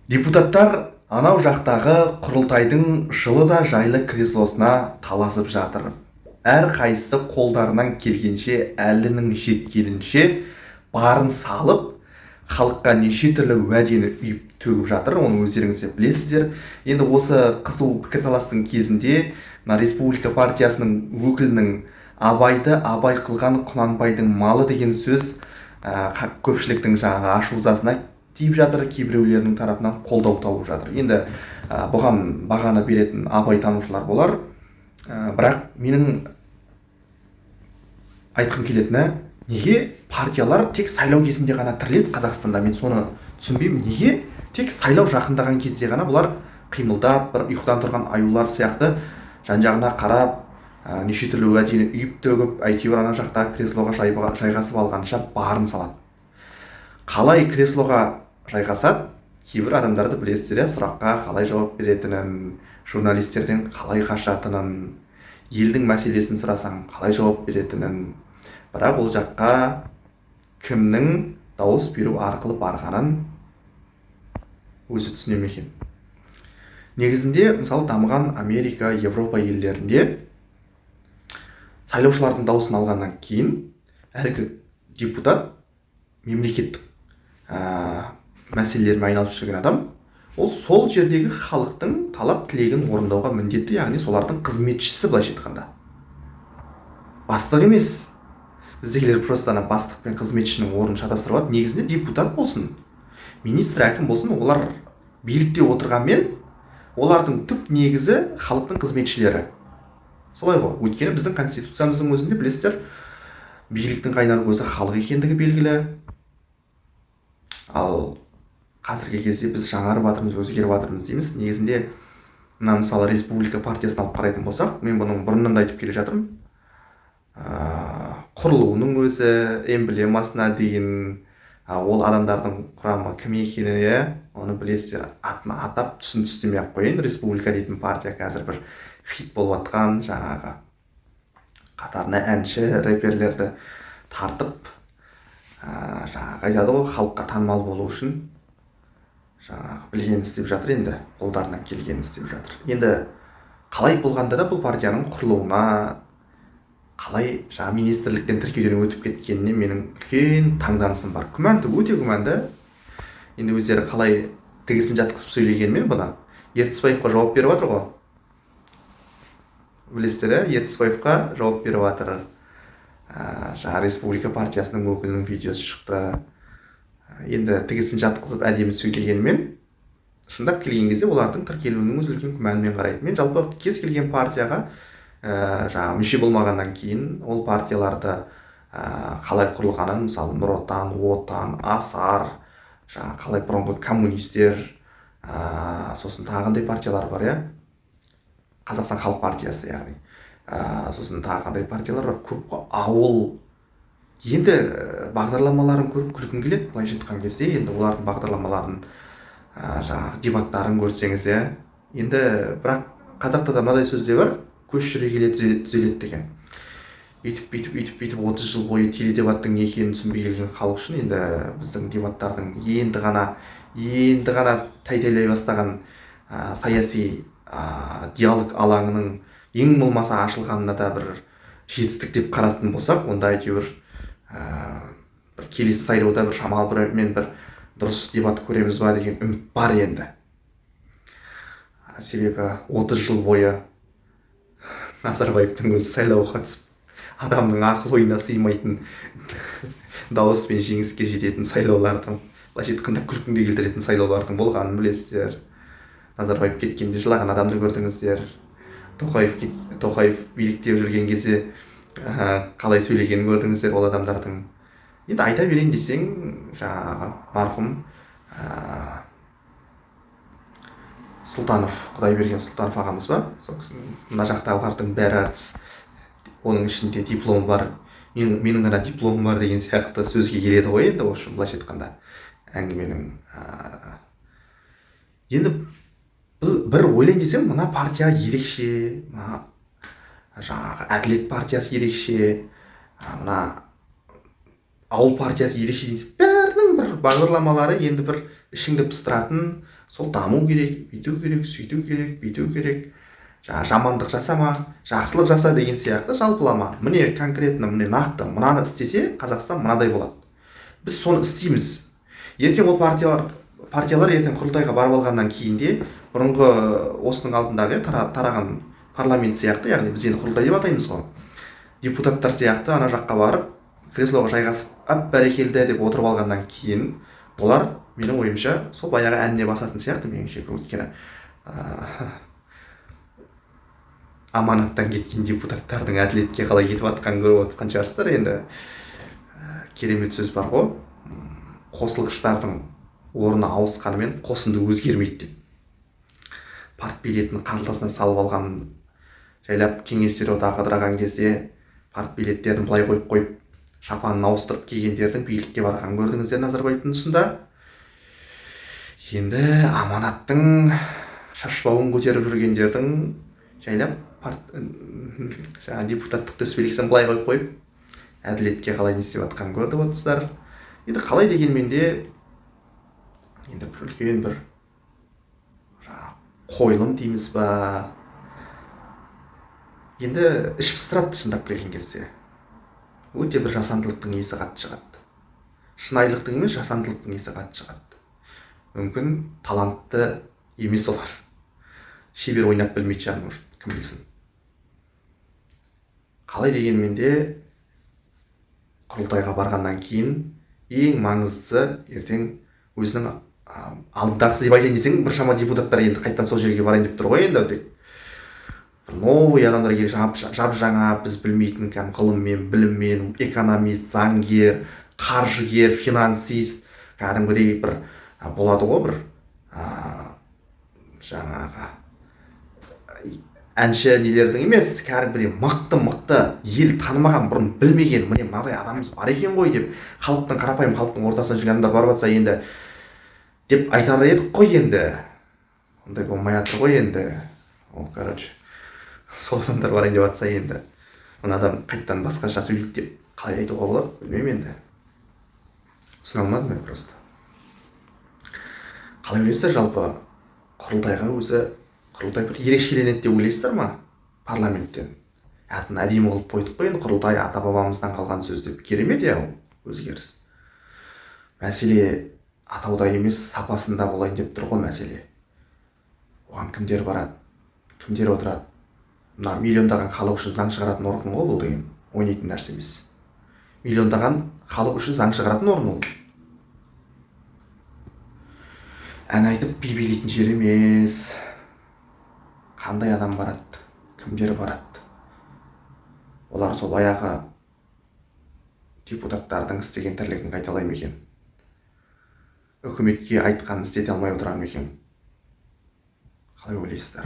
Депутаттар анау жақтағы құрылтайдың жылы да жайлы креслосына таласып жатыр. Әр қайсысы қолдарынан келгенше, әлінің жеткенінше барын салып, халыққа неше түрлі уәдені үйіп төгіп жатыр, оны өздеріңіз де білесіздер. Енді осы қызу пікірталастың кезінде мына Республика партиясының өкілінің «Абайды абай қылған Құнанбайдың малы» деген сөз көпшіліктің жаңағы ашу ызасына тиіп жатыр, кейбіреулерінің тарапынан қолдау тауып жатыр. Енді бұған бағаны беретін Абай танушылар болар. Бірақ менің айтқым келетіні, неге партиялар тек сайлау кезінде ғана тіріледі Қазақстанда? Мен соны түсінбеймін. Неге тек сайлау жақындаған кезде ғана бұлар қимылдап, бір ұйқыдан тұрған аюлар сияқты жан жағына қарап, неше түрлі уәдені үйіп төгіп, әйтеуір ана жақтағы креслоға жайғасып алғанша барын салады? Қалай креслоға жайғасады? Кейбір адамдарды білесіздер, иә, сұраққа қалай жауап беретінін, журналистерден қалай қашатынын, елдің мәселесін сұрасаң қалай жауап беретінін. Бірақ ол жаққа кімнің дауыс беру арқылы барғанын өзі түсіне ме екен? Негізінде, мысалы, дамыған Америка, Европа елдерінде сайлаушылардың дауысын алғаннан кейін әлгі депутат, мемлекеттік мәселелермен айналысып жүрген адам, ол сол жердегі халықтың талап тілегін орындауға міндетті, яғни солардың қызметшісі, былайша айтқанда, бастық емес. Біздегілер просто ана бастық пен қызметшінің орнын шатастырып алады. Негізінде депутат болсын, министр, әкім болсын, олар билікте отырғанмен, олардың түп негізі халықтың қызметшілері, солай ғой? Өйткені біздің конституциямыздың өзінде, білесіздер, биліктің қайнар көзі халық екендігі белгілі. Ал қазіргі кезде біз жаңарып жатырмыз, өзгеріп жатырмыз дейміз. Негізінде мына, мысалы, Республика партиясын алып қарайтын болсақ, мен бұның бұрыннан да айтып келе жатырмын, құрылуының өзі, эмблемасына дейін, ол адамдардың құрамы кім екені, иә, оны білесіздер. Атын атап, түсін түстемей ақ қояйын. Республика дейтін партия қазір бір хит болып жатқан, жаңағы қатарына әнші, рэперлерді тартып, жаңағы айтады ғой, халыққа танымал болу үшін жаңағы білгенін істеп жатыр енді, қолдарынан келгенін істеп жатыр. Енді қалай болғанда да бұл партияның құрылуына, қалай жаңағы министрліктен тіркеуден өтіп кеткеніне менің үлкен таңданысым бар, күмәнді, өте күмәнді. Енді өздері қалай тігісін жатқызып сөйлегенімен, бұны Ертісбаевқа жауап беріп жатыр ғой, білесіздер, иә, Ертісбаевқа жауап беріп жатыр. Жаңағы Республика партиясының өкілінің видеосы шықты. Енді тігісін жатқызып әдемі сөйлегенімен, шындап келген кезде олардың тіркелуінің өзі үлкен күмәнмен қарайды. Мен жалпы кез келген партияға жаңағы мүше болмағаннан кейін, ол партияларды қалай құрылғанын, мысалы, Нұр Отан, Отан, Асар, жаңағы қалай бұрынғы коммунистер, сосын тағы қандай партиялар бар, иә, Қазақстан халық партиясы, яғни сосын тағы қандай партиялар бар, көп қой, Ауыл. Енді бағдарламаларын көріп күлкім келеді, былайша айтқан кезде. Енді олардың бағдарламаларын, жаңағы дебаттарын көрсеңіз, иә. Енді бірақ қазақта да мынадай сөз де бар: «Көш жүре келе түзеледі» деген. Өйтіп, бүйтіп, өйтіп, бүйтіп 30 жыл бойы теледебаттың не екенін түсінбей келген халық үшін енді біздің дебаттардың енді ғана тәй-тәйлай бастаған саяси диалог алаңының ең болмаса ашылғанына да бір жетістік деп қарастын болсақ, онда әйтеуір бір келесі сайлауда бір шамалы бір мен бір дұрыс дебат көреміз ба деген үміт бар енді. Себебі 30 жыл бойы Назарбаевтың өзі сайлауға түсіп, адамның ақыл ойына сыймайтын дауыспен жеңіске жететін сайлаулардың, былайша айтқанда, күлкіңді келтіретін сайлаулардың болғанын білесіздер. Назарбаев кеткенде жылаған адамды көрдіңіздер. Тоқаев билікте жүрген кезде қалай сөйлегенін көрдіңіздер ол адамдардың. Енді айта берейін десең, жаңағы марқұм Сұлтанов, Құдайберген Сұлтанов ағамыз ба, сол кісінің: «Мына жақтағылардың бәрі әртіс, оның ішінде диплом бар, менің ғана дипломым бар» деген сияқты сөзге келеді ғой. Енді, в общем, былайша айтқанда, әңгіменің енді бұл бір ойлайын десем, мына партия ерекше, мына жаңағы Әділет партиясы ерекше, мына Ауыл партиясы ерекше дейсің, бәрінің бір бағдарламалары енді бір ішіңді пыстыратын. Сол даму керек, бүйту керек, сөйту керек, бүйту керек, жаңа жамандық жасама, жақсылық жаса деген сияқты жалпылама. Міне конкретно, міне нақты мынаны істесе, Қазақстан мынадай болады. Біз соны істейміз. Ертең ол партиялар ертең құрылтайға барып алғаннан кейін де бұрынғы осының алдындағы тараған парламент сияқты, яғни біз енді құрылтай деп атаймыз ғой, депутаттар сияқты ана жаққа барып креслоға жайғасып әп бәрекелді деп отырып алғаннан кейін олар, менің ойымша, сол баяғы әніне басатын сияқты меніңше. Өйткені аманаттан кеткен депутаттардың әділетке қалай кетіп жатқанын көріп отқан шығарсыздар. Енді керемет сөз бар ғой, қосылғыштардың орны ауысқанымен қосынды өзгермейді деп. Партбилетін қалтасына салып алған, жайлап кеңестер одағы ыдыраған кезде партбилеттерін былай қойып қойып шапанын ауыстырып кигендердің билікке барғанын көрдіңіздер Назарбаевтың тұсында. Енді аманаттың шашбауын көтеріп жүргендердің жайлап жаңа депутаттық төсбелгісін былай қойып қойып әділетке қалай не істеп жатқанын көріп отырсыздар. Енді қалай дегенмен де енді бір үлкен бір қойылым дейміз ба, енді іш пыстырады шындап келген кезде. Өте бір жасандылықтың иісі қатты шығады. Шынайылықтың емес, жасандылықтың иісі қатты шығады. Мүмкін талантты емес олар, шебер ойнап білмейтін шығар, может, кім білсін. Қалай дегенмен де құрылтайға барғаннан кейін ең маңыздысы ертең өзінің алдындағысы деп айтайын десең, біршама депутаттар енді қайтадан сол жерге барайын деп тұр ғой. Енді тек бір новый адамдар келіп, жап жаңа, біз білмейтін, кәдімгі ғылыммен, біліммен, экономист, заңгер, қаржыгер, финансист, кәдімгідей бір болады ғой бір жаңағы әнші нелердің емес, кәдімгідей мықты-мықты, ел танымаған, бұрын білмеген, міне мынадай адамымыз бар екен ғой деп халықтың, қарапайым халықтың ортасында жүрген адамдар барып жатса енді деп айтар едік қой енді. Ондай болмай жатыр ғой енді. Ол, короче, сол адамдар барайын деп жатса, енді мына адам қайтадан басқаша сөйлейді деп қалай айтуға болады, білмеймін енді. Түсіне алмадым мен просто. Қалай ойлайсыздар, жалпы құрылтайға өзі құрылтай бір ерекшеленеді деп ойлайсыздар ма парламенттен? Атын әдемі қылып қойдық қой енді, құрылтай ата бабамыздан қалған сөз деп. Керемет, иә, ол өзгеріс. Мәселе атауда емес, сапасында болайын деп тұр ғой мәселе. Оған кімдер барады, кімдер отырады? Мына миллиондаған халық үшін заң шығаратын орган ғой бұл деген, ойнайтын нәрсе емес. Миллиондаған халық үшін заң шығаратын орын ол. Ән айтып би билейтін жер емес. Қандай адам барады, кімдер барады? Олар сол баяғы депутаттардың істеген тірлігін қайталай ма екен? Үкіметке айтқанын істете алмай отырар ма екен? Қалай ойлайсыздар?